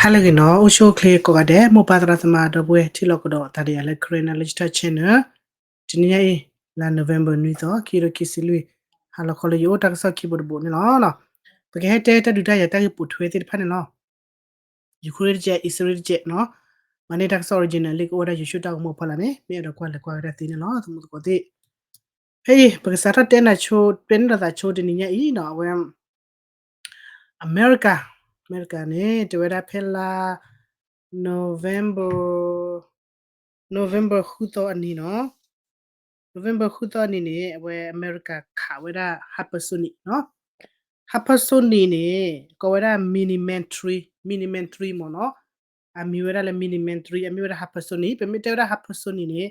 ဟါလၢအဂ့ၤနီၤ, အိၣ်ဆူၣ်အိၣ်ချ့ကိးဂၤဒဲး, မိၢ်ပၢ်သရၣ်သမါဒီပုၢ်ဝဲၢ် ထံၣ်လိာ်ကဒီးတၢ်ဒီးယၤလၢ Karen Knowledge Talk Channel. တနံၤညါအံၤ လါ November နွံသီ ခံကထိခံဆံလွံၢ်, ဟါလီၤခီလၢယအိၣ်တၢ်ကစီၣ်ခံဘိတဘိန့ၣ်လီၤ. ပကဟဲတဲတၢ်ဒုးတၢ်ယၤတၢ်ဂ့ၢ်ပိာ်ထွဲသ့ၣ်တဖၣ်န့ၣ်လီၤ. ယူၤခရ့ၣ်တကဲး, အံၣ်စရ့လးတကဲးနီၤ, မၤန့ၢ်တၢ်ကစီၣ် original လံ ကအိၣ်ဝဲဒၣ်ယိၤၡူတၢ်ဂီၤမူအဖီလာ်န့ၣ် မ့ၢ်အဲၣ်ဒိးကွၢ်လဲၤကွၢ်ဝဲဒၣ်သ့န့ၣ်လီၤ သမူသကိးသ့ၣ်. ဖဲအံၤ ပကစးထီၣ်တဲနၤဆိ တဲန့ၢ်လိာ်သးဆိတနံၤညါအံၤနီၤ, အဝဲ အမဲရကၤ, အမဲရကၤန့ၣ် တဲဝဲဒၣ်ဖဲလါ November, November ဃုသီအနံၤနီၤ, November ဃုသီအနံၤန့ၣ် အဝဲအမဲရကၤခးဝဲဒၣ် hypersonic နီၤ, hypersonic န့ၣ် ကိးဝဲဒၣ် mini-man three, mini-man three မ့ၢ်နီၤ, အမံၤဝဲဒၣ်လၢ mini-man three, အမ့ၢ်ဝဲဒၣ် hypersonic, ပမ့ၢ်တဲဝဲဒၣ် hypersonic န့ၣ်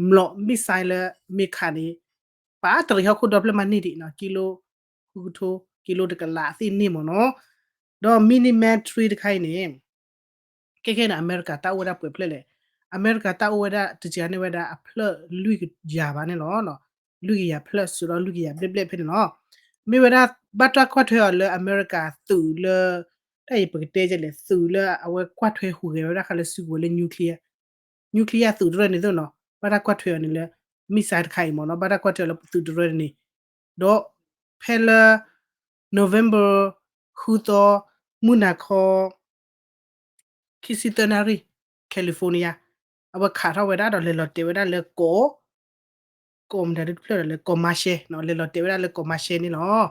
မျိာ် missile လၢမ့ၢ်ခးန့ၣ် ပာ်တရံးဟီၣ်ခိၣ်ဒီဖျၢၣ်မးန့ၢ်ဒံးနီၤ, ကံလိ ဃုကထိ, ကံလိတကလးသ့ၣ်န့ၣ်မ့ၢ်နီၤ. ဒီး mini-man three တခါအံၤန့ၣ် ခဲခဲန့ၣ် အမဲရကၤတၢ်အိၣ်ဝဲဒၣ်ပှဲၤဖျၢၣ်လဲၣ်, အမဲရကၤတၢ်အိၣ်ဝဲဒၣ်တစှၤန့ၢ်ဝဲဒၣ်အဖျၢၣ်လွံၢ်ကယၤဘၣ်န့ၣ်လီၤ. လွံၢ်ကယၤဖျၢၣ် စးထီၣ်လွံၢ်ကယၤဘျဲၣ်ဘျဲၣ်ဖဲန့ၣ်လီၤ. မ့ၢ်ဝဲဒၣ် ဘၣ်တၢ်ကွၢ်ထွဲအီၤလၢအမဲရကၤသုးလၢ တၢ်အံၤပကတဲလဲၣ်, သုးလၢအဝဲကွၢ်ထွဲဟူးဂဲၤဝဲဒၣ်ဃးလၢစုကဝဲၤလၢ nuclear, nuclear သုးတရၢန့ၣ်သိးနီၤ, ဘၣ်တၢ်ကွၢ်ထွဲအီၤန့ၣ်လၢ missile တခါအံၤမ့ၢ်နီၤ, ဘၣ်တၢ်ကွၢ်ထွဲအီၤလၢသုးတရၢန့ၣ်, ဒီးဖဲလၢ November ဃုသီ မုၢ်နၤခီ ခံဆံသၢနၣ်ရံၣ် California အဝဲခးထီၣ်ဝဲဒၣ်ဒီးလဲၤလီၤတဲာ်ဝဲဒၣ်လၢကီး ကီးမတၤဒုတဖျၢၣ်ဒီးလၢကီးမၤရှဲ, လဲၤလီၤတဲာ်ဝဲဒၣ်လၢကီးမၤရှဲန့ၣ်လီၤ.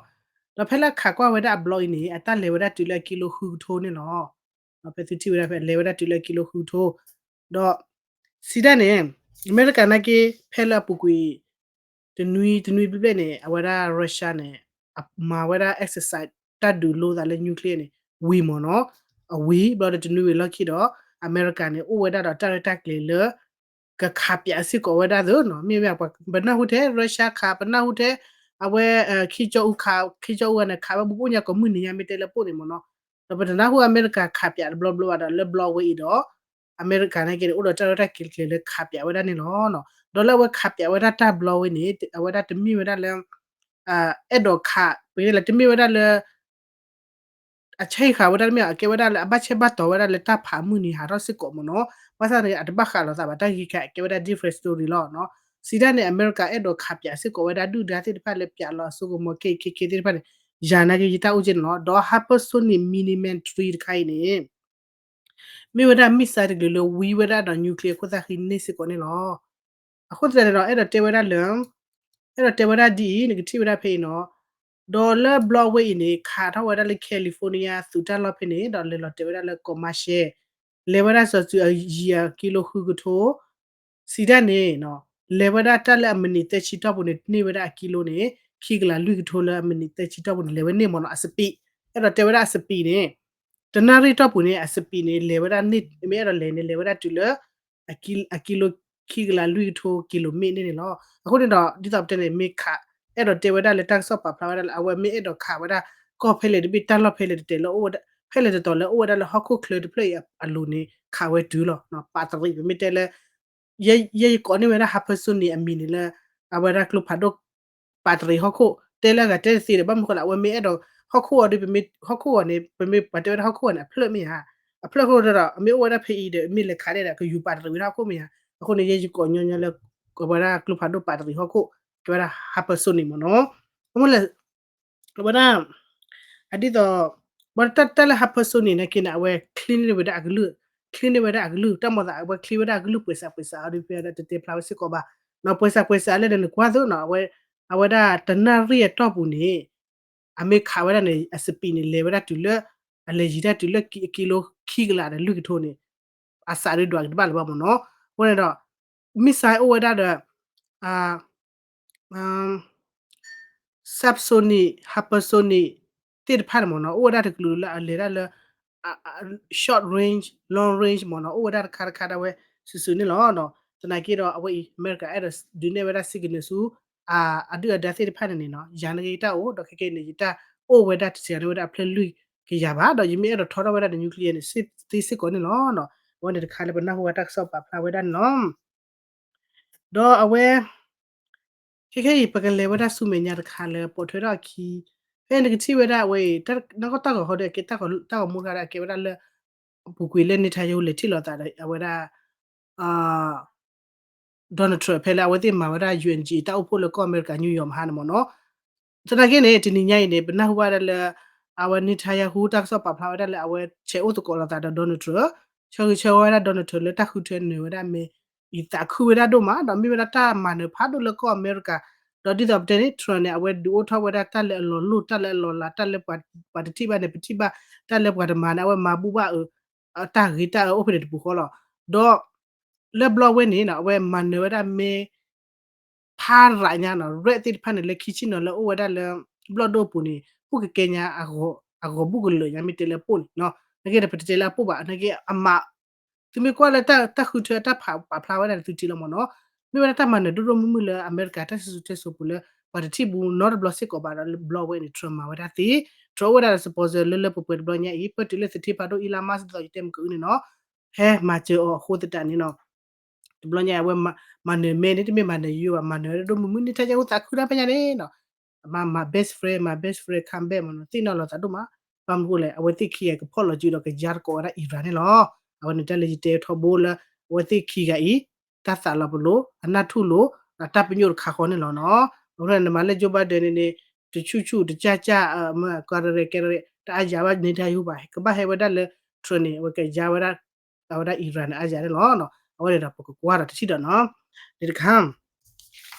ဒီးဖဲလၢခးကွၢ်ဝဲဒၣ်အဘျီအံၤန့ၣ် အတၢ်လဲၤဝဲဒၣ်တုၤလၢအကံလိဃုကထိန့ၣ်လီၤ. ဖဲသုထံၣ်ဝဲဒၣ်ဖဲလဲၤဝဲဒၣ်တုၤလၢအကံလိဃုကထိ, ဒီး စံးတၢ်န့ၣ် အမဲရကၤနာ်က့ ဖဲလၢအပူၤကွံာ် တနွံတနွံဘျဲၣ်ဘျဲၣ်န့ၣ် အဝဲဒၣ် Russia န့ၣ် အမၤဝဲဒၣ် exercise တၢ်ဒုးလိသးလၢ nuclear န့ၣ် ဝံၤမ့ၢ်နီၤ, အဝံၤဘျီဒီးတနွံဝံၤလီၢ်ခံဒီး အမဲရကၤန့ၣ် အိၣ်ဝဲဒၣ်ဒီးတၢ်ရဲၣ်တၢ်ကျဲၤလၢ ကခးပၠးစ့ၢ်ကီးဝဲဒၣ်သ့နီၤ, မ့မ့ၢ်ပနၢ်ဟူထဲ Russia ခး ပနၢ်ဟူထဲ အဝဲ ခံကၠီအူခး ခံကၠီအူန့ၣ် ခးဝဲဘူးကအိၣ်ညါကိးမုၢ်နံၤညါ မ့ၢ်တဲလၢပအိၣ်န့ၣ်မ့ၢ်နီၤ, ဒီးပတနၢ်ဟူအမဲရကၤခးပၠးတဘျီဘျီဘၣ်ဒီး လၢဘျီဝဲအံၤဒီး အမဲရကၤနာ်က့န့ၣ် အိၣ်ဒီးတၢ်ရဲၣ်တၢ်ကျဲၤလၢခးပၠးဝဲဒၣ်န့ၣ်လီၤ. ဒီးလၢအဝဲခးပၠးဝဲဒၣ်တၢ်ဘျီဝဲန့ၣ် အဝဲဒၣ်တမ့ၢ်ဝဲဒၣ်လၢ အဲၣ်ဒိးခး ပကတဲလၢတမ့ၢ်ဝဲဒၣ်လၢ အဆဲးဃာ်ဝဲဒၣ်တမ့ၢ် အကဲဝဲဒၣ်လၢအဘၣ်ဆဲးဘၣ်တီၤဝဲဒၣ်လၢတၢ်ဖးမုၢ်နံၤဟးထီၣ်စ့ၢ်ကီးမ့ၢ်နီၤ, ဘၣ်ဆၣ်န့ၣ် အတဘၣ်ဃးလိာ်သးဘၣ် တၢ်ဂ့ၢ်ခဲအံၤ အကဲဝဲဒၣ် different story လီၤနီၤ. စံးတၢ်န့ၣ် အမဲရကၤအဲၣ်ဒိးခးပၠးစ့ၢ်ကီးဝဲဒၣ် ဒုၣ်ဒါသ့ၣ်တဖၣ်လၢပၠးလီၤအစိကမီၤခဲအံၤခဲခဲသ့ၣ်တဖၣ်န့ၣ် ယၤနာ်က့ ယတၢ်အိၣ်က့န့ၣ်လီၤ. ဒီး hypersonic miniman three တခါအံၤန့ၣ် မ့ၢ်ဝဲဒၣ် missile တကလုာ်လၢဝံဝဲဒၣ်ဒီး nuclear ခိၣ်သၣ်ဃံန့ၢ်စ့ၢ်ကီးန့ၣ်လီၤ. အဃိသတးန့ၣ်ဒီး အဲၣ်ဒိးတဲဝဲဒၣ်လၢ အဲၣ်ဒိးတဲဝဲဒၣ်ဒ်အံၤ နကထံၣ်ဝဲဒၣ်ဖဲအံၤနီၤ, ဒီးလၢဘျီဝဲအံၤန့ၣ် ခးထီၣ်ဝဲဒၣ်လၢ California သုးတၢ်လီၢ်ဖဲန့ၣ် ဒီးလဲၤလီၤတဲာ်ဝဲဒၣ်လၢကီးမၤရှဲ, လဲၤဝဲဒၣ်စီၤစုၤအယံၤအကံလိဃုကထိ စံးတၢ်န့ၣ် လဲၤဝဲဒၣ်တၢ်လၢအမံးနံးသၢဆံတီၢ်ပူၤန့ၣ် န့ၢ်ဝဲဒၣ်အကံလိန့ၣ် ခံကလးလွံၢ်ကထိလၢအမံးနံးသၢဆံတီၢ်ပူၤန့ၣ် လဲၤဝဲန့ၢ်မ့ၢ်နီၤ အ speed, အဲၣ်ဒိးတဲဝဲဒၣ်အ speed န့ၣ် တနၣ်ရံၣ်တီၢ်ပူၤန့ၣ် အ speed န့ၣ် လဲၤဝဲဒၣ်န့ၢ် မ့ၢ်အဲၣ်ဒိးလဲၤန့ၣ် လဲၤဝဲဒၣ်တုၤလၢ အကံလိ ခံကလးလွံၢ်ကထိ kilometer န့ၣ်န့ၣ်လီၤ. အဃိန့ၣ်ဒီး ဒ်သိးပတဲန့ၣ် မ့ၢ်ခး အဲၣ်ဒိးတဲဝဲဒၣ်လၢတၢ်ကစီၣ်ပာ်ဖျါဝဲဒၣ်လၢ အဝဲမ့ၢ်အဲၣ်ဒိးခးဝဲဒၣ် ကီၢ်ဖဲလဲၣ်တဘ့ၣ် တၢ်လီၢ်ဖဲလဲၣ်တတဲာ်လၢ ဖဲလဲၣ်တတီၤလၢအိၣ်ဝဲဒၣ်လၢဟီၣ်ခိၣ်ချၢတဖျၢၣ်အံၤအလိၤန့ၣ် ခးဝဲတုၤလီၤ. ပာ်တရံး ပမ့ၢ်တဲလၢ ယဲယကိးန့ၢ်ဝဲဒၣ် hypersonic အမံၤန့ၣ်လၢ အဝဲဒၣ်ကျိဖးဒိၣ် ပာ်တရံးဟီၣ်ခိၣ် တဲလၢအဂၤတဲတသ့ဒီး ဘၣ်မနုၤဃိလဲၣ် အဝဲမ့ၢ်အဲၣ်ဒိးဟီၣ်ခိၣ်အီၤဒီး ပမ့ၢ်ဟီၣ်ခိၣ်အီၤန့ၣ် ပမ့ၢ်ပှၤတဲဝဲဒၣ်ဟီၣ်ခိၣ်အီၤန့ၣ် အဖျၢၣ်မ့ၢ်ဧါ, အဖျၢၣ်ခိၣ်ဒီး အမ့ၢ်အိၣ်ဝဲဒၣ်ဖဲအံၤဒီး မ့ၢ်လဲၤခးဒဲးဒီး ကယူၤပာ်တရံးဝဲဒၣ်ဟီၣ်ခိၣ်မ့ၢ်ဧါ. အဃိန့ၣ် ယဲယကိးညီညီလၢ အဝဲဒၣ်ကျိဖးဒိၣ်ပာ်တရံးဟီၣ်ခိၣ် ကဲဝဲဒၣ် hypersonic မ့ၢ်နီၤ. အဃိလဲၣ် အဝဲဒၣ် အဒ်သိး ဘၣ်တၢ်တၢ်လၢ hypersonic န့ၣ်က့န့ၣ် အဝဲ clean န့ၢ်ဝဲဒၣ်အကလုၢ်, clean န့ၢ်ဝဲဒၣ်အကလုၢ် တၢ်မၤသး အဝဲ clean ဝဲဒၣ်အကလုၢ် ပှဲၤစးပှဲၤစးအီၤဒီး ဖဲဒၣ်တတဲဖျါဝဲစ့ၢ်ကီးဘၣ်. ပှဲၤစးပှဲၤစးလၢန့ၣ် နကွၢ်သိးနီၤ အဝဲ အဝဲဒၣ်တနၣ်ရံၣ်အတီၢ်ပူၤန့ၣ် အမ့ၢ်ခးဝဲဒၣ်န့ၣ် အ speed န့ၣ် လဲၤဝဲဒၣ်တုၤလၢ အလဲၤယံၤတၢ်တုၤလၢကံလိခံကလးဒီးလွံၢ်ကထိန့ၣ် အစးဒုးဒွးက့ၤတဘၣ်လၢၤဘၣ်မ့ၢ်နီၤ. အဃိန့ၣ်ဒီး missile အိၣ်ဝဲဒၣ်ဒီး subsonic, hypersonic သ့ၣ်တဖၣ်န့ၣ်မ့ၢ်နီၤ အိၣ်ဝဲဒၣ်တကလုာ်လၢအလဲၤဒၣ်လၢ short range, long range မ့ၢ်နီၤ အိၣ်ဝဲဒၣ်တခါတခါဒၣ်ဝဲစုာ်စုာ်န့ၣ်လီၤ. သနာ်က့ဒီး အဝဲအံၤ အမဲရကၤအဲၣ်ဒိးဒုးနဲၣ်ဝဲဒၣ် signal ဆူ အဒုၣ်အဒါသ့ၣ်တဖၣ်န့ၣ်န့ၣ်နီၤ ယၤန့ၣ်က့ယတၢ်အိၣ် ဒီးခဲကနံၣ်အံၤ ယတၢ်အိၣ်ဝဲဒၣ်တစှၤန့ၢ်ဝဲဒၣ်အဖျၢၣ်လွံၢ်ကယၤဘၣ် ဒီးယမ့ၢ်အဲၣ်ဒိးထီထီၣ်ဝဲဒၣ်ဒီး nuclear န့ၣ် သ့စ့ၢ်ကီးန့ၣ်လီၤ. အဝဲန့ၣ်တခါလၢပနၢ်ဟူဝဲတၢ်ကစီၣ်ပာ်ဖျါဝဲဒၣ်န့ၣ်လီၤ. ဒီးအဝဲ ခဲခဲအံၤ ပကလဲၤဝဲဒၣ်ဆူမဲာ်ညါတခါလၢပိာ်ထွဲထီၣ်အခံ, ဖဲနကထံၣ်ဝဲဒၣ်အဝဲအံၤ နီၢ်ကီၢ်တၢ်ဂီၤဟီဒီး ကဲတၢ်ဂီၤမူတခါဒီး အကဲဝဲဒၣ်လၢ ပူၤကွံာ်လၢ Netanyahu လဲၤထံၣ်လိာ်သးဒီး အဝဲဒၣ် Donald Trump ဖဲလၢအဝဲသ့ၣ်မၤဝဲဒၣ် ယူအ့ၣ်အၣ်အံၣ် တၢ်အိၣ်ဖှိၣ်လၢကီၢ်အမဲရကၤ New York မဟါန့ၣ်မ့ၢ်နီၤ. သနာ်က့န့ၣ် တနံၤညါအံၤန့ၣ် ပနၢ်ဟူဘၣ်ဒၣ်လၢ အဝဲ Netanyahu တၢ်ကစီၣ်ပာ်ဖျါဝဲဒၣ်လၢ အဝဲဆဲးအိၣ်သကိးလိာ်သးဒီး Donald Trump ဆၢဂ့ၤဆၢဝါဝဲဒၣ် Donald Trump လၢတၢ်ဃုထၢနၢၤဝဲဒၣ်မ့ၢ်အံၤ သးခုဝဲဒၣ်ဒိၣ်မး ဒီးမ့ၢ်ဝဲဒၣ်တၢ်မၤနၢၤဖးဒိၣ်လၢကီၢ်အမဲရကၤ, ဒီးဒ်သိးပတဲန့ၣ် Trump န့ၣ် အဝဲဒုးအိၣ်ထီၣ်ဝဲဒၣ်တၢ်လၢအလီၤလိၢ် တၢ်လၢအလီၤလး တၢ်လၢပှၤတထံၣ်ဘၣ်န့ၣ် ပထံၣ်ဘၣ် တၢ်လၢပှၤတမၤန့ၣ် အဝဲမၤဘူၣ်ဘၣ်အၢ တၢ်ဂ့ၤတၢ်အၢအိၣ်ဖဲန့ၣ်တပူၤဃီလီၤ. ဒီး လၢဘျီဝဲန့ၣ်နီၤ အဝဲမၤနၢၤဝဲဒၣ်မ့ၢ် ဖးရးညါနီၤ red သ့ၣ်တဖၣ်န့ၣ် လၢခံဆ့ၣ်နီၤလၢအိၣ်ဝဲဒၣ်လၢ ဘျီၣ်ဒိၣ်ပူၤန့ၣ် အိၣ်ကကဲညါ အဂီၤဘူးကလၢာ်ညါ မ့ၢ်တဲလၢအပိၣ်န့ၣ်နီၤ နာ်က့ဒီး ပတတဲလၢအပိၣ်ဘၣ် နာ်က့အမး သုမ့ၢ်ကွၢ်လၢတၢ်ဃုထၢတၢ်ဖးပာ်ဖျါဝဲဒၣ်န့ၣ် သုထံၣ်လီၤမ့ၢ်နီၤ မ့ၢ်ဝဲဒၣ်တၢ်မၤနၢၤဒိၣ်ဒိၣ်မုၢ်မုၢ်လၢအမဲရကၤတၢ်စံၣ်စိၤတဲစိၤပူၤလၢ ပှၤတထံၣ်ဘူးနီတဘျီစ့ၢ်ကီးဘၣ်ဒီး ဘျီဝဲန့ၣ် Trump မၤဝဲဒၣ်သ့ Trump အိၣ်ဝဲဒၣ်ဒီး sponsor လၢလၢပှဲၤပှဲၤတဘျီညါအံၤ ပၢၢ်တုၤလၢသထ့ဖးဒိၣ် Elon Musk ဒ်သိးယတဲမုၢ်ကအုန့ၣ်နီၤ ဟဲမၤစၢၤအီၤအဃိသတးန့ၣ်နီၤ တဘျီညါအဝဲမၤနၢၤမ့ၢ်န့ၣ် တမ့ၢ်မၤနၢၤယိဘၣ် မၤနၢၤဒိၣ်မုၢ်မုၢ် Netanyahu သးခုတၢ်ဖဲညါန့ၣ်နီၤ မၤ မၤ best friend မၤ best friend ခံဘဲမ့ၢ်နီၤ သ့ၣ်နီၣ်လီၤသးဒိၣ်မး ဘၣ်မနုၤဃိလဲၣ် အဝဲသ့ၣ်ခံဂၤကဖီၣ်လီၤစုဒီးကယါတကိးဝဲဒၣ် Iran န့ၣ်လီၤ အဝဲန့ၣ်တၢ်လၢယတဲထီဘိလၢ အဝဲသ့ၣ်ခံဂၤအံၤ တၢ်သးလီၤပလိာ် အနၢ်ထူၣ်လိာ် ဒီးတၢ်ပညိၣ်တခါဃီန့ၣ်လီၤနီၤ အဃိန့ၣ် နမၤလၢ Joe Biden န့ၣ်န့ၣ် တဆူၣ်ဆူၣ်တကၢ်ကၢ် ကီၢ်ရဲၣ်ကဲရဲၣ် တအါယၤဘၣ် Netanyahu ဘၣ် ကဘၣ်ဟဲဝဲဒၣ်လၢ Trump န့ၣ် အဝဲကယါဝဲဒၣ် အဝဲဒၣ် Iran န့ၣ် အါယၤန့ၣ်လီၤ အဝဲန့ၣ်ဒီးပကကွၢ်ဒီးတထံၣ်ဒီးနီၤ န့ၣ်တခါ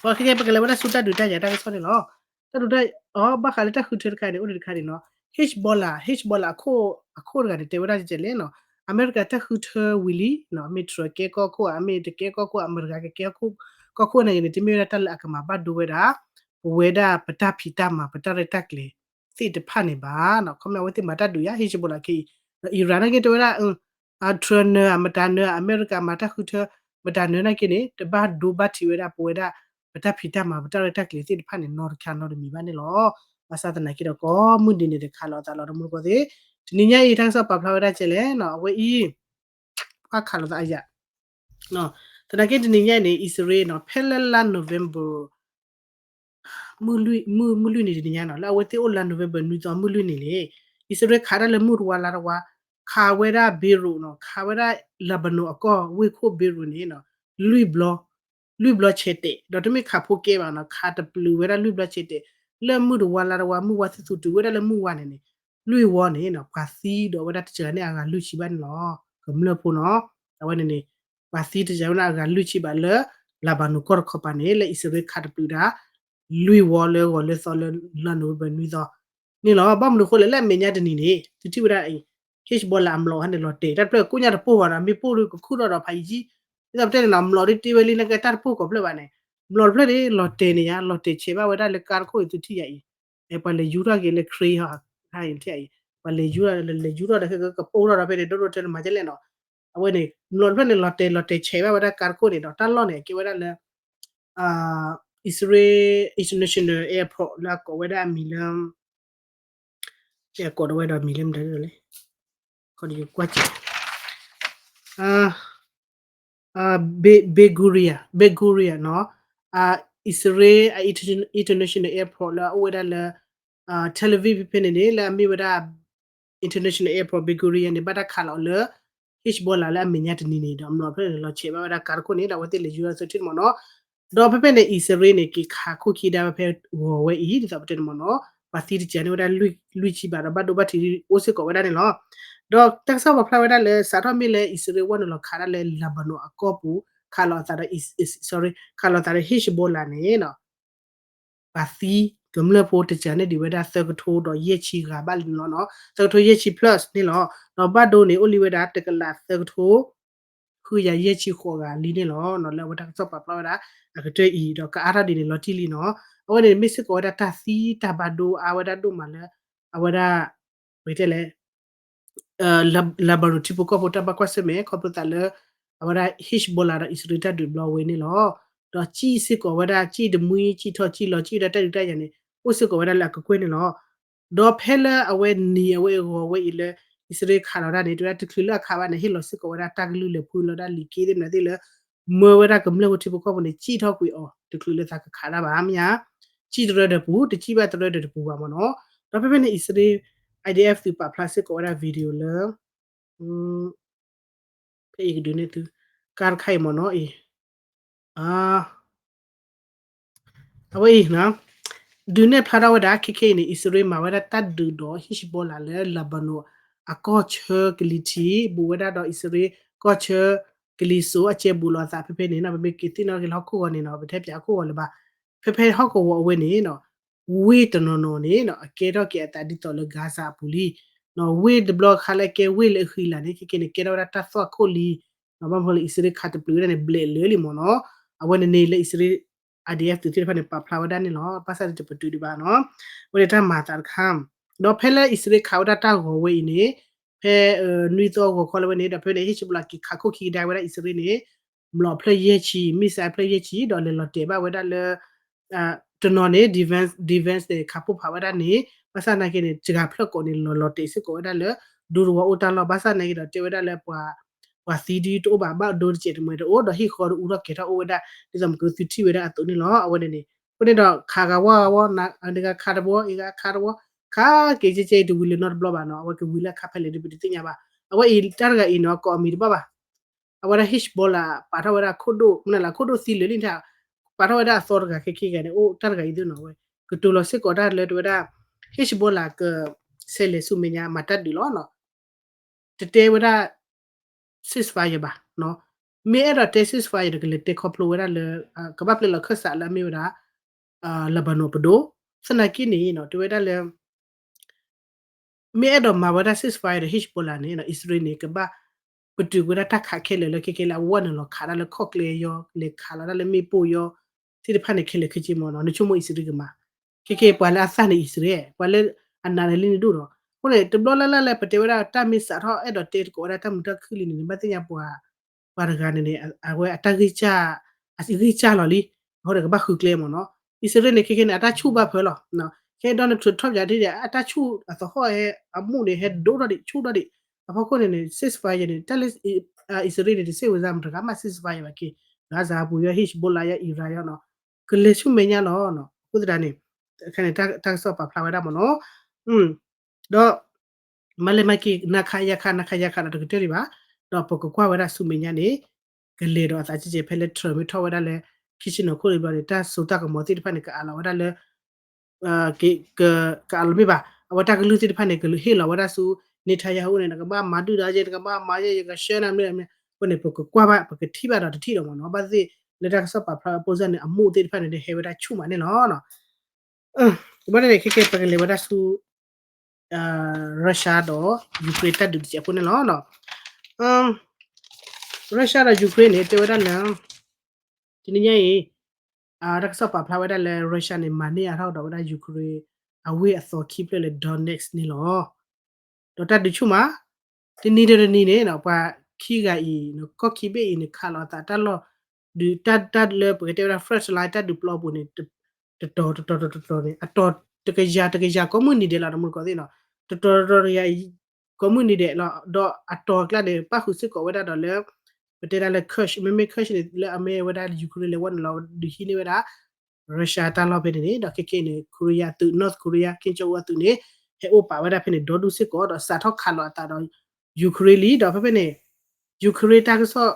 ပှၤခဲကဲပကလဲၤဝဲဒၣ်ဆူတၢ်ဒုးတၢ်ယၤတၢ်ကစီၣ်န့ၣ်လီၤ တၢ်ဒုးတၢ် အီ ဘၣ်ဃးလၢတၢ်ဃုထၢတခါန့ၣ် အိၣ်ဒံးတခါန့ၣ်နီၤ Hezbollah Hezbollah အခိၣ် အခိၣ်တဂၤန့ၣ် တဲဝဲဒၣ်ကဲလဲၣ်နီၤ အမဲရကၤတၢ်ဃုထၢဝံၤလံ မ့ၢ် Trump ကဲကီၢ်ခိၣ် အမ့ၢ်တကဲကီၢ်ခိၣ် အမဲရကၤကကဲကီၢ်ခိၣ်န့ၣ်န့ၣ် တမ့ၢ်ဝဲဒၣ်တၢ်လၢအကမၤဘၣ်ဒိဝဲဒၣ် ပဝဲဒၣ်ပတၢ်ဖံးတၢ်မၤ ပတၢ်ရဲၣ်တၢ်ကျဲၤသ့ၣ်တဖၣ်န့ၣ်ဘၣ်နီၤ ခီမ့ၢ်အဝဲသ့ၣ်မၤတၢ်ဒုးယါ Hezbollah ခဲအံၤ ဒီး Iran နာ်က့တဲဝဲဒၣ် အ Trump နၢၤ အမတၤနၢၤ အမဲရကၤမၤတၢ်ဃုထၢ မတၤနၢၤနာ်က့န့ၣ် တဘၣ်ဒိဘၣ်ထံးဝဲဒၣ်ပဝဲဒၣ် ပတၢ်ဖံးတၢ်မၤ ပတၢ်ရဲၣ်တၢ်ကျဲၤသ့ၣ်တဖၣ်န့ၣ် နီတခါနီတမံၤဘၣ်န့ၣ်လီၤ. ဘၣ်ဆၣ်သနာ်က့ဒီး ကိးမုၢ်ဒံးန့ၣ် တခးလိာ်သးလီၤ တမူတကိးသ့ၣ် တနံၤညါအံၤ တၢ်ကစီၣ်ပာ်ဖျါဝဲဒၣ်ကဲလဲၣ်နီၤ အဝဲအံၤ ပှၤခးလိာ်သးအယၤ သနာ်က့တနံၤညါအံၤန့ၣ် အံၣ်စရ့လးနီၤ ဖဲလၢလါ November မုၢ်လွံၢ် မုၢ် မုၢ်လွံၢ်နံၤတနံၤညါနီၤ လၢအဝဲသ့ၣ်အိၣ်လါ November နွံသီ မုၢ်လွံၢ်နံၤန့ၣ် အံၣ်စရ့လးခးတၢ်လၢမုၢ်တဝါလါတဝါ ခးဝဲဒၣ် Beirut နီၤ ခးဝဲဒၣ် Lebanon အကီၢ်ဝ့ၢ်ခိၣ် Beirut န့ၣ်နီၤ လွံၢ်ဘျီ လွံၢ်ဘျီဆဲးတဲာ် ဒီးတမ့ၢ်ခးဖိကဲဘၣ်နီၤ ခးတပျုာ်ဝဲဒၣ်လွံၢ်ဘျီဆဲးတဲာ် လၢမုၢ်တဝါလါတဝါ မုၢ်ဝါသ့ၣ်သူတုၤဝဲဒၣ်လၢမုၢ်ဝါန့ၣ်န့ၣ် လွံၢ်ဝီန့ၣ်နီၤ ပှၤသံဒီးဝဲဒၣ်တစှၤန့ၣ်အဂၤလွံၢ်ဆံဘၣ်န့ၣ်လီၤ. ကမျၢၢ်ဖိနီၤ အဝဲန့ၣ်န့ၣ် ပှၤသံတစှၤဝဲဒၣ်အဂၤလွံၢ်ဆံဘၣ်လၢ Lebanon ကီၢ်တခီပၤန့ၣ် လၢအံၣ်စရ့လးခးတပျုာ်ဒၣ် လွံၢ်ဝီလၢဂီၤလၢသီလၢလါ November နွံသီ န့ၣ်လီၤ. ဘၣ်မနုၤအဃိလဲၣ် လၢအမဲာ်ညါတနံၤန့ၣ် သုထံၣ်ဝဲဒၣ်အံၤ Hezbollah အမျိာ်ဟဲန့ၣ်လီၤတဲာ် တၢ်တဖျၢၣ်ကိးညါတပိၢ်ဘၣ်နီၤ မ့ၢ်ပိၢ်ဒီးကခူၣ်ထီၣ်ဒီးဖးယံာ်ကံ ဒ်သိးပတဲန့ၣ်နီၤ မျိာ်ဒ်တ့ဝဲလံ နကဲတၢ်တပိၢ်ကိးဖျၢၣ်ဘၣ်န့ၣ် မျိာ်တဖျၢၣ်န့ၣ် လီၤတဲာ်န့ၣ်ယါ လီၤတဲာ်ဆဲးဘၣ်ဝဲဒၣ်လၢကါတခိၣ်အံၤသုထံၣ်ယၤအံၤ ပှၤလဲၤယူၤထီၣ်က့ၤလၢ crane ဟီ ဟါအံၤထံၣ်အံၤ ပှၤလဲၤယူၤထီၣ်လဲၤယူၤထီၣ်ဒီး ကပိၢ်ထီၣ်ဒီးဖဲန့ၣ် ဒိၣ်ဒိၣ်တဲနမၤကဲလဲၣ်နီၤ အဝဲန့ၣ် မျိာ်တဖျၢၣ်န့ၣ် လီၤတဲာ်လီၤတဲာ်ဆဲးဘၣ်ဝဲဒၣ်ကါတခိၣ်န့ၣ်ဒီး တၢ်လီၢ်န့ၣ် အကဲဝဲဒၣ်လၢ အံၣ်စရ့လး international airport လၢအကိးဝဲဒၣ်အမံၤလၢ အကိးဒီးဝဲဒီးမံၤလၢမတၤလဲၣ် ခီဒီးယကွၢ်က့ၤ Ben Gurion Ben Gurion နီၤ အံၣ်စရ့လး international airport လၢအအိၣ်ဝဲဒၣ်လၢ Tel Aviv ဖဲဖဲန့ၣ်န့ၣ် လၢအမ့ၢ်ဝဲဒၣ် international airport Ben Gurion န့ၣ် ဘၣ်တၢ်ခးလီၤအီၤလၢ Hezbollah လၢအမဲာ်ညါတနံၤန့ၣ်ဒီး မျိာ်ဖဲန့ၣ် လီၤဆဲးဘၣ်ဝဲဒၣ်ကါတခိၣ်န့ၣ် ဒီးအဝဲသ့ၣ်လဲၤယူၤထီၣ်သ့ၣ်ထံၣ်မ့ၢ်နီၤ ဒီးဖဲဖဲန့ၣ် အံၣ်စရ့လးန့ၣ် က့ၤခးခိၣ်ခံဒါဝဲဖဲဂီၤဝဲအံၤ ဒ်သိးပတဲန့ၣ်မ့ၢ်နီၤ ပှၤသံတစှၤန့ၢ်ဝဲဒၣ်လွံၢ်ဆံဘၣ်ဒီး ဘၣ်ဒိဘၣ်ထံးအိၣ်စ့ၢ်ကီးဝဲဒၣ်န့ၣ်လီၤ. ဒီးတၢ်ကစီၣ်ပာ်ဖျါဝဲဒၣ်လၢ စးထီၣ်မ့ၢ်လၢအံၣ်စရ့လးဝဲနုာ်လီၤခးဒၣ်လၢ Lebanon အကီၢ်ပူၤ ခးလိာ်အသးဒီး sorry ခးလိာ်သးဒီး Hezbollah န့ၣ် ပှၤသံကမျၢၢ်ဖိတစှၤန့ၢ်ဒံးဝဲဒၣ်သၢကထိဒီးယဲၢ်ဆံဂၤဘၣ်လံန့ၣ်လီၤ. သၢကထိယဲၢ်ဆံ plus န့ၣ်လီၤ. ဒီးဘၣ်ဒိန့ၣ် အိၣ်လံဝဲဒၣ်တကလးသၢကထိ ဃုကယၤယဲၢ်ဆံဃိးဂၤလံန့ၣ်လီၤ. လၢအဝဲတၢ်ကစီၣ်ပာ်ဖျါဝဲဒၣ် အကတၢၢ်အံၤ ဒီးကအါထီၣ်ဒ်န့ၣ်လီၤတံၢ်လံနီၤ. အဝဲန့ၣ်မ့ၢ်စ့ၢ်ကီးဝဲဒၣ်တၢ်သံတၢ်ဘၣ်ဒိအါဝဲဒၣ်ဒိၣ်မးလၢ အဝဲဒၣ် ပကတဲလဲၣ် Lebanon ထံဖိကီၢ်ဖိတၢ်ဘၣ်ကွၢ်ဆၢၣ်မဲာ် ခီဖျိသးလၢ အဝဲဒၣ် Hezbollah ဒီးအံၣ်စရ့လးတၢ်ဒုးတဘျီဝဲန့ၣ်လီၤ. ဒီးစံၣ်စ့ၢ်ကီးဝဲဒၣ် စံၣ်တမှံ စံၣ်ထီၣ်စံၣ်လီၤ စံၣ်ဝဲဒၣ်တၢ်ဒုးတၢ်ယၤန့ၣ် အိၣ်စ့ၢ်ကီးဝဲဒၣ်လၢအကကွဲၢ်န့ၣ်လီၤ. ဒီးဖဲလၢအဝဲနံၤအဝဲအဂီၤဝဲအံၤလၢ အံၣ်စရ့လးခးလီၤတၢ်န့ၣ် တဝဲဒၣ်တချုးလၢအခးဘၣ်န့ၣ် ဟ့ၣ်လီၤစ့ၢ်ကီးဝဲဒၣ်တၢ်ကလုၢ်လဲၤဖှူလီၤဒၣ်လံာ်က့သ့ၣ်မနုၤသ့ၣ်လၢ မၢဝဲဒၣ်ကမျၢၢ်ဖိထံဖိကီၢ်ဖိန့ၣ် စံၣ်ထီၣ်ကွံာ်အီၤ တချုးလၢသးကခးတၢ်ဘၣ်မ့ၢ်ဧါ. စံၣ်တရၢဒီးပူၤ တစံၣ်ဘၣ်တရၢဒီးတပူၤဘၣ်မ့ၢ်နီၤ. ဒီးဖဲဖဲန့ၣ် အံၣ်စရ့လး IDF သုးပာ်ဖျါစ့ၢ်ကီးဝဲဒၣ် video လၢ ဖဲအံၤကဒုးနဲၣ်သု ကါတခါအံၤမ့ၢ်နီၤအံၤ အဝဲအံၤ ဒုးနဲၣ်ဖျါထီၣ်ဝဲဒၣ် ခဲခဲအံၤန့ၣ် အံၣ်စရ့လးမၤဝဲဒၣ်တၢ်ဒုးဒီး Hezbollah လၢ Lebanon အကီၢ်ဆၢကလံၤထံး ဘူးဝဲဒၣ်ဒီးအံၣ်စရ့လးကီၢ်ဆၢကလံၤစိး အကဲဘူးလိာ်အသးဖဲဖဲန့ၣ်နီၤ ပမ့ၢ်က့ၤသ့ၣ်နီၣ်က့ၤလၢဟီၣ်ခိၣ်ဂီၤန့ၣ်နီၤ ပတဟဲပၠးဟီၣ်ခိၣ်ဂီၤလၢၤဘၣ် ဖဲဖဲဟီၣ်ကဝီၤအဝဲန့ၣ်နီၤ ဝ့ၢ်တနီၤနီၤန့ၣ်နီၤ အကဲထီၣ်က့ၤအသးဒ်သိးလၢ Gaza အပူၤလံ ဝ့ၢ်တဘျီခါလၢအကဲဝ့ၢ်လၢအဃံလၤန့ၣ် ခဲခဲန့ၣ် ကဲထီၣ်ဝဲဒၣ်တၢ်သွၣ်ခိၣ်လံ ဘၣ်မနုၤလၢအံၣ်စရ့လးခးတပျုာ်ဝဲဒၣ်န့ၣ် ဘျဲးလၢာ်လံမ့ၢ်နီၤ အဝဲန့ၣ်န့ၣ်လၢအံၣ်စရ့လး I D F သုးသ့ၣ်တဖၣ်န့ၣ် ပာ်ဖျါဝဲဒၣ်န့ၣ်လီၤ. ဘၣ်ဆၣ်ဒီးတပတုာ်ဒံးဘၣ်နီၤ ဝဲန့ၣ်တၢ်မၤအသးတခါ ဒီးဖဲလၢအံၣ်စရ့လးခးဝဲဒၣ်တၢ်ဂီၤဝဲအံၤန့ၣ် ဖဲနွံသီဂီၤခီလၢဝဲန့ၣ် ဒီးဖဲန့ၣ် Hezbollah က့ၤခးခိၣ်ခံကဒါဝဲဒၣ်အံၣ်စရ့လးန့ၣ် မျိာ်ဖျၢၣ်ယဲၢ်ဆံ missile ဖျၢၣ်ယဲၢ်ဆံ ဒီးလဲၤလီၤတဲာ်ဘၣ်ဝဲဒၣ်လၢ တနီၤန့ၣ် defense defense န့ၣ် ခးပိၢ်ဖးဝဲဒၣ်န့ၣ် ဘၣ်ဆၣ်နာ်က့န့ၣ် တဂၤဖျၢၣ်ကိးန့ၣ် လီၤလီၤတဲာ်စ့ၢ်ကီးဝဲဒၣ်လၢ ဒူသဝီအိၣ်တၢ်လီၢ် ဘၣ်ဆၣ်နာ်က့ဒီးတဲဝဲဒၣ်လၢ ပှၤသံဒုတအိၣ်ဘၣ် ဘၣ်ဒိတစဲးတမှဲးတအိၣ် ဒီးဟံၣ်ဃီတအူထီၣ်ကဲၤထီၣ်အိၣ်ဝဲဒၣ် ဒ်သိးမ့ၢ်ကသုထံၣ်ဝဲဒၣ်အသိးန့ၣ်လီၤ. အဝဲန့ၣ်န့ၣ် အဃိန့ၣ်ဒီးခးဂၤဝီဂၤဝီ နဂၤခးတဝီ အဂၤခးတဝီ ခးက့ၤကဲကဲအံၤတဝံၤလၢၤနီတဘျီဘၣ်နီၤ အဝဲကဝံၤလၢအခါဖဲလဲၣ်ဒ်ပတသ့ၣ်ညါဘၣ် အဝဲအံၤတၢ်တဂၤအံၤနီၤ ကိးအမံၤတဘၣ်ဘၣ် အဝဲဒၣ် Hezbollah ပာ်ထီၣ်ဝဲဒၣ်ခိၣ်ဒိၣ် မနုၤလဲၣ် ခိၣ်ဒိၣ်သံလၢာ်လံ ပာ်ထီၣ်ဝဲဒၣ်အသီတဂၤခဲကဲဂၤန့ၣ် အိၣ်တၢ်တဂၤအံၤသ့နီၤ အဝဲ ကတိၤလီၤစ့ၢ်ကီးတၢ်လၢတဝဲဒၣ် Hezbollah ကဆဲးလဲၤဆူမဲာ်ညါ မၤတၢ်ဒုးလီၤနီၤ တတဲဝဲဒၣ် ceasefire ဘၣ် မ့ၢ်အဲၣ်ဒိးတဲ ceasefire ဒီး ကလဲၤတဲခီဖျိဝဲဒၣ်လၢ ကဘၣ်ပျဲလီၤခၢၣ်စးလၢအမ့ၢ်ဝဲဒၣ် Lebanon ပဒိၣ် သနာ်က့န့ၣ်နီၤ တဲဝဲဒၣ်လၢ မ့ၢ်အဲၣ်ဒိးမၤဝဲဒၣ် ceasefire ဒီး Hezbollah န့ၣ် အံၣ်စရ့လးန့ၣ် ကဘၣ်ပတုာ်ဝဲဒၣ်တၢ်ခးခဲလၢာ်လၢခဲကဲလၢအဝဲန့ၣ်လီၤခးဒၣ်လၢခီၣ်ကျဲယီ လဲၤခးလီၤဒၣ်လၢမ့ၣ်ပိၢ်ယီ သ့ၣ်တဖၣ်န့ၣ်ခဲလၢာ်ခဲဆ့မ့ၢ်နီၤ နဆိကမိၣ်အံၣ်စရ့လးကမၤ ခဲကဲပှၤလၢအသၣ်န့ၣ်အံၣ်စရ့လး ပှၤလၢအနာ်န့ၣ်လံန့ၣ်ဒိၣ်ဒီး အဃိန့ၣ် တဘျီလၢ်လၢ်လၢပတဲဝဲဒၣ်တၢ်မ့ၢ်စးထီၣ် အဲၣ်ဒိးတဲတကိးဝဲဒၣ်တၢ်မုာ်တၢ်ခုၣ်လံန့ၣ် နဘၣ်သ့ၣ်ညါပှၤ ပှၤတဂၤန့ၣ်န့ၣ် အဝဲအတၢ်ဂံၢ်စၢ် အဂံၢ်စၢ်လီၤလံ အဃိန့ၣ် ကဘၣ်ဃုကျဲမ့ၢ်နီၤ အံၣ်စရ့လးန့ၣ် ခဲကဲန့ၣ် အတၢ်ဆူၣ်ဘၣ်ဖၢလီၤ ခဲ Donald Trump ယၤဒ်န့ၣ် အတၢ်ဆူၣ်အသဟီၣ်ဟဲ အမူးန့ၣ် ဟဲဒိၣ်ထီၣ်ဒံး ဆူၣ်ထီၣ်ဒံး အဖီခိၣ်န့ၣ်န့ၣ် ceasefire န့ၣ် တၢ်လၢ အံၣ်စရ့လးန့ၣ် တစ့ဝဲစါမတဂၤမး ceasefire ဘၣ်က့ Gaza ပူၤယီ Hezbollah ယီ Iran ယီနီၤ ကလဲၤဆူမဲာ်ညါလီၤ အဃိသတးန့ၣ် ခဲန့ၣ် တၢ်ကစီၣ်ပာ်ဖျါဝဲဒၣ်မ့ၢ်နီၤ ဒီး မၤလဲၤမၤက့ၤ နခါယခါ နခါယခါဒီးတကတၢၢ်ဒံးဘၣ် ဒီးပကကွၢ်ဝဲဒၣ်ဆူမဲာ်ညါန့ၣ် ကလဲၤဒီးအသးကဲကဲဖဲလၢ Trump မ့ၢ်ထီၣ်ဝဲဒၣ်လၢ ခ့ၡနူၤခိၣ်တဘျီန့ၣ် တၢ်စိတၢ်ကမီၤသ့ၣ်တဖၣ်န့ၣ် ကအးလီၤဝဲဒၣ်လၢ ကအးလီၤမ့ၢ်ဘၣ် အဝဲတၢ်ကလုၢ်သ့ၣ်တဖၣ်န့ၣ် ကဟ့ၣ်လီၤဝဲဒၣ်ဆူ Netanyahu န့ၣ် နကဘၣ်မၤဒုၣ်ဒါယဲ နကဘၣ်မၤယဲ ယကဆှၢနၤမ့ၢ်မ့ၢ် အဃိန့ၣ် ပကကွၢ်ဘၣ် ပကထံၣ်ဘၣ်ဒီးတထံၣ်ဒီးမ့ၢ်နီၤ ဘၣ်သ့ၣ်လၢတၢ်ကစီၣ်ပာ်ဖျါအပိစၢ်န့ၣ် အမူးသ့ၣ်တဖၣ်န့ၣ် ဟဲဝဲဒၣ်ဆူၣ်မးန့ၣ်လီၤ ဘၣ်န့ၣ် ခဲကဲ ပကလဲၤဝဲဒၣ်ဆူ Russia ဒီး Ukraine တၢ်ဒုးတစဲးဖိန့ၣ်လီၤ. Russia ဒီး Ukraine န့ၣ် တဲဝဲဒၣ်လၢ တနံၤညါအံၤ တၢ်ကစီၣ်ပာ်ဖျါဝဲဒၣ်လၢ Russia န့ၣ် မၤန့ၢ်အါထီၣ်ဒီးဝဲဒၣ် Ukraine အဝ့ၢ်အသီခံဖျၢၣ်လၢ Donetsk န့ၣ်လီၤ. ဒီးတၢ်ဒုးဆူၣ်မး တနံၤဒီးတနံၤန့ၣ် ပှၤခံဂၤအံၤ ကီၢ်ခံဘ့ၣ်အံၤန့ၣ် ခးလီၤအသးတၢ်လီၢ် ဒုးတၢ်လၢပကတဲဝဲဒၣ် front line တၢ်ဒုးပျီပူၤန့ၣ် တတီၤတတီၤတတီၤန့ၣ် အတီၤတကယၤတကယၤကိးမုၢ်နံၤဒဲးလီၤ တမူတကိးသ့ၣ်နီၤ တတီၤတတီၤတကယၤ ကိးမုၢ်နံၤဒဲးလီၤ ဒီးအတီၤအကျါန့ၣ် ပၣ်ဃုာ်စ့ၢ်ကီးဝဲဒၣ်ဒီးလၢ ပတဲဒၣ်လၢ Kursk မ့မ့ၢ် Kursk န့ၣ် လၢအမ့ၢ်ဝဲဒၣ် Ukraine လဲၤဝဲန့ၣ်လီၤ ဒုးဟံးန့ၢ်ဝဲဒၣ် Russia တၢ်လီၢ်ဖဲန့ၣ်န့ၣ် ဒီးခဲကဲန့ၣ် Korea သုး North Korea Kim Jong Un အသုးန့ၣ် ဟဲအိၣ်ပာ်ဝဲဒၣ်ဖဲန့ၣ် ဒီဒူၣ်စ့ၢ်ကီး ဒီးစးထီၣ်ခးလီၤအသးဒီး Ukraine လံ ဒီးဖဲဖဲန့ၣ် Ukraine တၢ်ကစီၣ်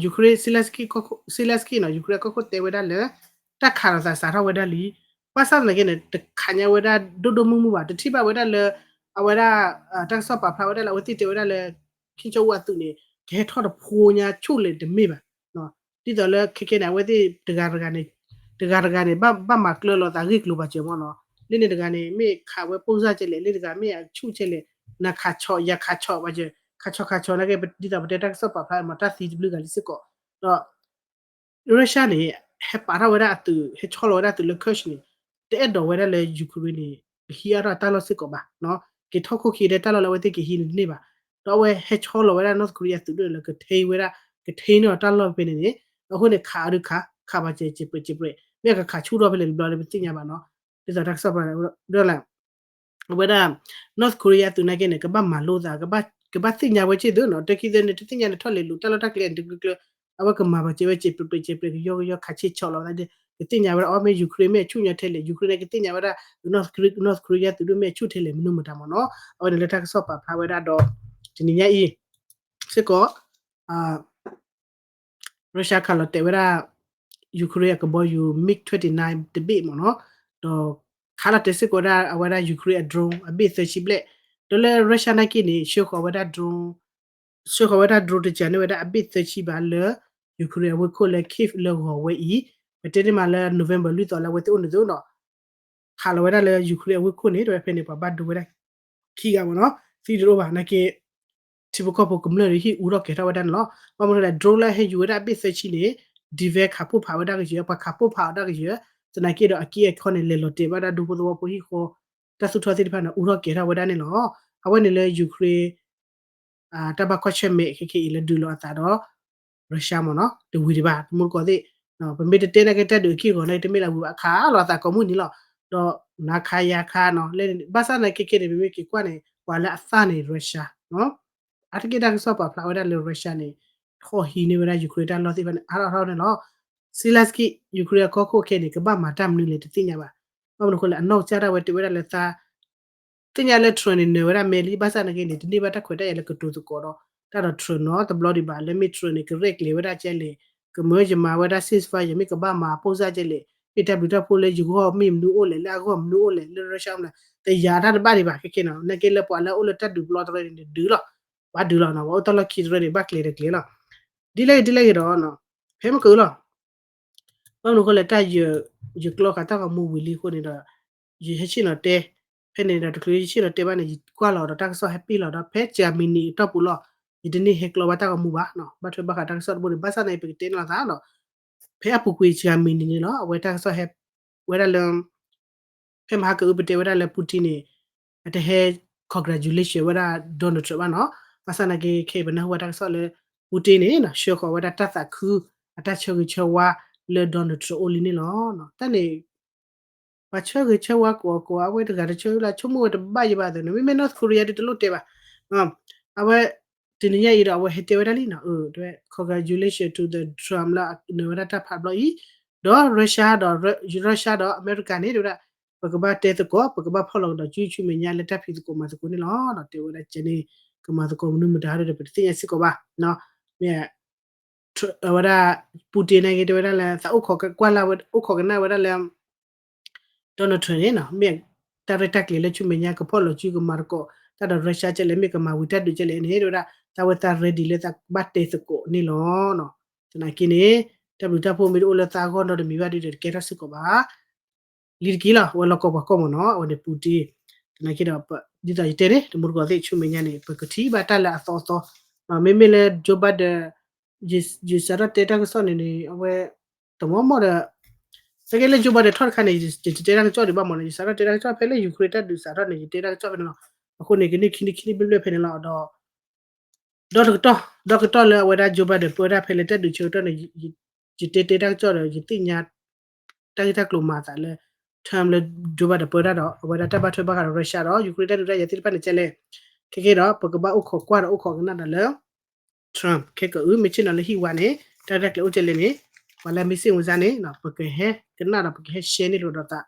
Ukraine Zelensky Zelensky နီၤ Ukraine ကီၢ်ခိၣ်တဲဝဲဒၣ်လၢ တၢ်ခးလီၤသးစးထီၣ်ဝဲဒၣ်လံ ဘၣ်ဆၣ်သနာ်က့န့ၣ် တခးညါဝဲဒၣ်ဒိၣ်ဒိၣ်မုၢ်မုၢ်ဘၣ် တထံၣ်ဘၣ်ဝဲဒၣ်လၢ အဝဲဒၣ် တၢ်ကစီၣ်ပာ်ဖျါဝဲဒၣ်လၢ အဝဲသ့ၣ်တဲဝဲဒၣ်လၢ Kim Jong Un အသုးန့ၣ် ကဟဲထီၣ်တဖိညါဆူၣ်လဲၣ်တမ့ၢ်ဘၣ် ဒ်သိးလၢခဲကဲန့ၣ် အဝဲသ့ၣ်တဂၤတဂၤန့ၣ် တဂၤတဂၤန့ၣ် ဘၣ်မၤကျၢၤလိာ်သးဂ့ၢ်ကျိၤပာ်စၢၤမ့ၢ်နီၤ လၢန့ၣ်တဂၤန့ၣ် မ့ၢ်ခးဝဲပိၢ်စၢ်ကဲလဲၣ် လၢတဂၤမ့ၢ်အဆူၣ်ကဲလဲၣ် နခးဆီၣ် ယၤခးဆီၣ်ပာ်စၢၤ ခးဆီၣ်ခးဆီၣ်နာ်က့ ဒ်သိးပတဲတၢ်ကစီၣ်ပာ်ဖျါမ့ၢ် တၢ်သံတဘျုးဂၤလံစ့ၢ်ကီး ဒီး Russia န့ၣ် ဟဲပာ်ထီၣ်ဝဲဒၣ်အသုး ဟဲဆီလီၤဝဲဒၣ်အသုးလၢ Kursk န့ၣ် တအဲၣ်ဒိးဝဲဒၣ်လၢ Ukraine န့ၣ် ကဟံးအါထီၣ်တၢ်လီၢ်စ့ၢ်ကီးဘၣ် က့ၤထီၣ်ခိၣ်ခံဒဲးတၢ်လီၢ်လၢအဝဲသ့ၣ်ကဟံးန့ၣ်တန့ၢ်ဘၣ် ဒီးအဝဲဟဲဆီလီၤဝဲဒၣ် North Korea သုးဒိၣ်န့ၣ်လၢ ကထ့ဝဲဒၣ် ကထ့န့ၢ်အီၤတၢ်လီၢ်ဖဲန့ၣ်န့ၣ် အဃိန့ၣ် ခးအီၤဒုးခး ခးဘၣ်စဲးစဲးပြဲးစဲးပြဲး မ့ၢ်အကခးဆူၣ်ထီၣ်ဖဲလဲၣ်တဘျီလၢပသ့ၣ်ညါဘၣ်နီၤ ဒ်သိးတၢ်ကစီၣ်ပာ်ဖျါ ဒ်လဲၣ် အဝဲဒၣ် North Korea သုးနာ်က့န့ၣ် ကဘၣ်မၤလိသး ကဘၣ်သ့ၣ်ညါဝဲက့ၢ်သုနီၤ တၢ်ခံသ့န့ၣ် တသ့ၣ်ညါန့ၣ် ထီၣ်လဲၤလိာ်တၢ်လီၢ်တၢ်ကျဲန့ၣ် တကျၢၤကျၢၤ အဝဲကမၤဘၣ်စဲးဝဲစဲးပြဲးပြဲးစဲးပြဲး ကယီကယီခးဆ့ၣ်ဆီၣ်လီၤဝဲဒၣ် ကသ့ၣ်ညါဝဲဒၣ် အီ မ့ၢ် Ukraine မ့ၢ်အဆူၣ်ညီထဲလဲၣ် Ukraine န့ၣ် ကသ့ၣ်ညါဝဲဒၣ် North Korea သုးဒိၣ်မ့ၢ်အဆူၣ်ထဲလဲၣ် မနုၤမတၤမ့ၢ်နီၤ အဝဲန့ၣ်လၢတၢ်ကစီၣ်ပာ်ဖျါဝဲဒၣ်ဒီး တနံၤညါအံၤစ့ၢ်ကီး Russia ခးလီၤတဲာ်ဝဲဒၣ် Ukraine အကဘီယူၤ MiG twenty-nine တဘ့ၣ်မ့ၢ်နီၤ, ဒီးခးလီၤတဲာ်စ့ၢ်ကီးဝဲဒၣ်အဝဲဒၣ် Ukraine အ drone အဘ့ၣ်သၢဆံဘျဲၣ်, ဒီးလၢ Russia နာ်က့န့ၣ် ဆှၢဃီၤဝဲဒၣ် drone ဆှၢဃီၤဝဲဒၣ် drone တစှၤန့ၢ်ဝဲဒၣ်အဘ့ၣ်သၢဆံဘၣ်လၢ Ukraine အဝ့ၢ်ခိၣ်လၢ Kyiv လၢဂီၤဝဲအံၤ, ပတဲန့ၢ်မးလၢ November လွံၢ်သီလၢအဝဲသ့ၣ်အိၣ်န့ၣ်သ့နီၤ ခးလီၤဝဲဒၣ်လၢ Ukraine အဝ့ၢ်ခိၣ်န့ၣ် တဝဲဖဲန့ၣ် ပှၤဘၣ်ဒိဝဲဒၣ်ခံဂၤမ့ၢ်နီၤ, သံတအိၣ်ဘၣ်နာ်က့ ထံဖိကီၢ်ဖိကမျၢၢ်ဒီးဟံၣ်အူထီၣ်ကဲၤထီၣ်ဝဲဒၣ်န့ၣ်လီၤ. ဘၣ်မနုၤလဲၣ် drone လၢဟဲယူၤဝဲဒၣ်အဘ့ၣ်သၢဆံန့ၣ် ဒ်ဖဲခးပိၢ်ဖးဝဲဒၣ်ကယဲၢ် ပှၤခးပိၢ်ဖးအီၤဒၣ်ကယဲၢ်, သနာ်က့ဒီးအက့အခီန့ၣ် လဲၤလီၤတဲာ်ဘၣ်ဒၣ်ဒူဖိသဝီဖိဟံၣ်ဃီ တၢ်သူၣ်ထီၣ်သ့ၣ်တဖၣ်န့ၣ် အူထီၣ်ကဲၤထီၣ်ဝဲဒၣ်န့ၣ်လီၤ. အဝဲန့ၣ်လၢ Ukraine တၢ်ဘၣ်ကွၢ်ဆၢၣ်မဲာ်ခဲခဲအံၤလၢဒုးလိာ်အသးဒီး Russia မ့ၢ်နီၤ တဝံၤဒံးဘၣ် တမူတကိးသ့ၣ်, ပမ့ၢ်တတဲနာ်က့တၢ်ဒုးအက့ၢ်အဂီၤန့ၣ် တမ့ၢ်လၢဝံၤဘၣ် အခးလီၤအသးကိးမုၢ်နံၤလီၤ, ဒီးနၤခးယၤခးနီၤ လၢဘၣ်ဆၣ်နာ်က့ခဲန့ၣ် ပမ့ၢ်က့ၤကွၢ်န့ၣ် ပှၤလၢအသၣ်န့ၣ် Russia အါတက့ၢ်တၢ်ကစီၣ်ပာ်ဖျါဝဲဒၣ်လၢ Russia န့ၣ် ထီၣ်ဟံးန့ၢ်ဝဲဒၣ် Ukraine တၢ်လီၢ်သ့ၣ်တဖၣ်န့ၣ် အါထီၣ်ထီၣ်န့ၣ်လီၤ. Zelensky Ukraine အကီၢ်ခိၣ်ခဲန့ၣ် ကဘၣ်မၤတၢ်မနုၤလဲၣ်တသ့ၣ်ညါဘၣ်. ဘၣ်မနုၤအဃိလဲၣ် အနီၢ်ကစၢ်ဒၣ်ဝဲတဲဝဲဒၣ်လၢသး သ့ၣ်ညါလၢ Trump န့ၣ် နၢၤဝဲဒၣ်မဲာ်လံ ဘၣ်ဆၣ်နာ်က့န့ၣ် တန့ၢ်ဘၣ်တၢ်ခွဲးတၢ်ယာ်လၢကတိၤသကိးဒီး တၢ်ဒီး Trump နီတဘျီဒံးဘၣ် လၢမ့ၢ် Trump န့ၣ် ကရဲၣ်ကျဲၤဝဲဒၣ်ကဲလဲၣ်, ကမၢယမၤဝဲဒၣ် ceasefire ယမ့ၢ်ကဘၣ်မၤ ပူစၢ်ကဲလဲၣ်, မ့ၢ်တၢ်ဘျုးတၢ်ဖှိၣ်လၢယဂီၢ်မ့ၢ်မနုၤအိၣ်လဲၣ်, လၢအဂီၢ်မနုၤအိၣ်လဲၣ်, လၢ Russia မနုၤလဲၣ်, တယာ်တၢ်တဘၣ်ဒံးဘၣ်ခဲခဲနီၤ, နာ်က့လၢပှၤလၢအအိၣ်လၢတၢ်ဒုးပျီတရၢန့ၣ် ဒုးလီၤ, ဘၣ်ဒုးလီၤနီၤ, ပှၤအိၣ်တၢ်လီၢ်ခံတရၢန့ၣ် ဘၣ်ကျဲၤတကျဲၤလီၤ, ဒ်လဲၣ်ဂ့ၤဒ်လဲၣ်ဂ့ၤဒီး ဖဲမ့ၢ်ကအုလီၤ ဘၣ်မနုၤအဃိလဲၣ် တၢ်ယ ယကျီဃာ်တၢ်ဂီၤမူဝံၤလံအဃိန့ၣ်ဒီး ယဟဲဆ့ၣ်နီၤတဲ, ဖဲန့ၣ်ဒီးတချုးယဆ့ၣ်နီၤတဲဘၣ်န့ၣ် ယကွၢ်လီၤဒီးတၢ်ကစီၣ်ဟဲပ့ၢ်လီၤဒီး ဖဲ Germany အတီၢ်ပူၤလီၤ, ယတန့ၢ်ဟဲကျီဘၣ်တၢ်ဂီၤမူဘၣ်, ဘၣ်ထွဲဘၣ်ဃးတၢ်ကစီၣ်တဘိန့ၣ် ဘၣ်ဆၣ်န့ၣ်ပကတဲန့ၣ်လီၤသးဒီး ဖဲအပူၤကွံာ် Germany န့ၣ်လီၤ, အဝဲတၢ်ကစီၣ်ဟဲ ဝဲဒၣ်လၢ ဖဲမဟါကအုပတဲဝဲဒၣ်လၢ Putin န့ၣ် အတဟဲ congratulation ဝဲဒၣ် Donald Trump ဘၣ်နီၤ, ဘၣ်ဆၣ်နာ်က့ခဲအံၤပနၢ်ဟူဘၣ်တၢ်ကစီၣ်လၢ Putin န့ၣ် ဆှၢဃီၤဝဲဒၣ်တၢ်သးခု အတၢ်ဆၢဂ့ၤဆၢဝါလၢ Donald Trump အိၣ်လံန့ၣ်လီၤ, တၢ်န့ၣ် ပှၤဆၢဂ့ၤဆၢဝါကိးကိး အဝဲတဂၤတဆၢလၢ ဆိကမိၣ်ဝဲတဘၣ်ယဘၣ်သ့ၣ်န့ၣ် မ့မ့ၢ် North Korea ဒ်တလိၣ်တဲဘၣ်, အဝဲ တနံၤညါအံၤဒီးအဝဲဟဲတဲဝဲဒၣ်လံနီၤ, တဲဝဲ congratulation to the Trump လၢအနၢၤဝဲဒၣ်တၢ်ဖးဘျီအံၤ, ဒီး Russia ဒီး Russia ဒီးအမဲရကၤန့ၣ် တဲဝဲဒၣ် ပကဘၣ်တဲသကိး ပကဘၣ်ဖီၣ်လီၤကဒီးဆူမဲာ်ညါလၢတၢ်ဖံးသကိးမၤသကိးန့ၣ်လီၤ, တဲဝဲဒၣ်ကဲန့ၣ် ကမၤသကိးမနုၤမတၤဒီးပတသ့ၣ်ညါစ့ၢ်ကီးဘၣ်, မ့ၢ် အဝဲဒၣ် Putin န့ၣ်ဂ့ၤ တဲဝဲဒၣ်လၢ သးအိၣ်ခိးကွၢ်လၢ်ဝဲ အိၣ်ခိးကနၣ်ဝဲဒၣ်လၢ Donald Trump န့ၣ်နီၤ မ့ၢ်တၢ်ရဲၣ်တၢ်ကျဲၤလၢဆူမဲာ်ညါ ကဖီၣ်လီၤစုကမၤသကိး တၢ်ဒီး Russia ကဲလဲၣ် မ့ၢ်ကမၤဝံၤတၢ်ဒုးကဲလဲၣ်န့ၣ် တဲဝဲဒၣ် သးဝဲသး ready လၢသးဘၣ်တဲသကိးန့ၣ်လီၤ. သနာ်က့န့ၣ် တၢ်ဘျုးတၢ်ဖှိၣ်မ့ၢ်တအိၣ်လၢသးအဂီၢ်နီတမံၤဘၣ်ဒီး တကဲထီၣ်စ့ၢ်ကီးဘၣ် လံတက့ၢ်လီၤ. အဝဲလီၢ်ကီၢ်ပှၤကီၢ်မ့ၢ်နီၤ အဝဲန့ၣ် Putin သနာ်က့ဒီး ဒ်သိးယတဲန့ၣ် တမူတကိးသ့ၣ် ဆူမဲာ်ညါန့ၣ် ပကထံၣ်ဘၣ်တၢ်လၢအသီအသီ မ့မ့ၢ်လၢ Joe Biden ယစးထီၣ်တဲတၢ်ကစီၣ်န့ၣ်န့ၣ် အဝဲ တမီၤမီၢ်ဒီး သနာ်က့လၢ Joe Biden ထီၣ်တခါန့ၣ် ယတတဲတၢ်ကစီၣ်ဒံးဘၣ်မ့ၢ်နီၤ ယစးထီၣ်တဲတၢ်ကစီၣ်ဖဲလၢ Ukraine တၢ်ဒုးစးထီၣ်န့ၣ် ယတဲတၢ်ကစီၣ်ဖဲန့ၣ်လီၤ. အဃိန့ၣ် ကန့ၢ်ခံနံၣ်ခံနံၣ်ဘျဲၣ်ဘျဲၣ်ဖဲန့ၣ်လီၤ. ဒီး ဒီတကတီၢ် ဒီတကတီၢ်လၢအဝဲဒၣ် Joe Biden ပၢတၢ်ဖဲလၢတၢ်ဒုးဆၢကတီၢ်န့ၣ် ယတဲတဲတၢ်ကစီၣ်ဒီး ယသ့ၣ်ညါ တၢ်ဂ့ၢ်တၢ်ကျိၤမၤအသးလၢ term လၢ Joe Biden ပၢတၢ်ဒီး အဝဲဒၣ်တၢ်ဘၣ်ထွဲဘၣ်ဃးဒီး Russia ဒီး Ukraine တၢ်ဒုးတၢ်ယၤသ့ၣ်တဖၣ်န့ၣ် ကဲလဲၣ် ခဲကဲဒီး ပကဘၣ်အိၣ်ခိးကွၢ်ဒီးအိၣ်ခိးကနၣ်ဒီးလၢ Trump ခဲကအု မ့ၢ်ဆ့ၣ်နီၤလၢဟံၣ်ဝါန့ၣ် တၢ်ရဲၣ်တၢ်ကျဲၤအိၣ်ကဲလဲၣ်န့ၣ် ပှၤလၢမ့ၢ်စ့ၣ်ဝင်စားန့ၣ် ပကဟဲကနၣ်ဒီးပကဟဲ share န့ၢ်လိာ်ဒီးသး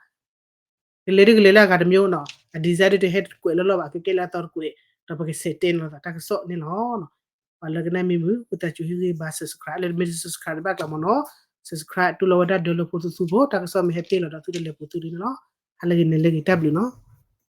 ကလဲၤဒ်ကလဲၤလၢအဂၤတမံၤနီၤ အ design ဒ်တဟဲတကွဲးလၢလီၢ်ဘၣ် ကကဲလၢအသီတကွဲး ဒီးပကဆဲးတဲန့ၢ်လိာ်သးတၢ်ကစီၣ်န့ၣ်လီၤ. ပှၤလၢကနၣ်မ့ၢ်မုာ် ဝံသးစူၤဟ့ၣ်ဂံၢ်ဘါ subscribe လၢမ့ၢ်တ subscribe တဘၣ်ကျးမ့ၢ်နီၤ subscribe တူၢ်လိာ်ဝဲဒၣ်ဒၢလၢဖိသူသူဖိ တၢ်ကစီၣ်မ့ၢ်ဟဲပ့ၢ်လီၤဒီးသုတလဲၤပူၤသုဒ်န့ၣ်လီၤ. ဟါလၢဂ့ၤ နၤလၢဂ့ၤ တၢ်ဘျုးနီၤ.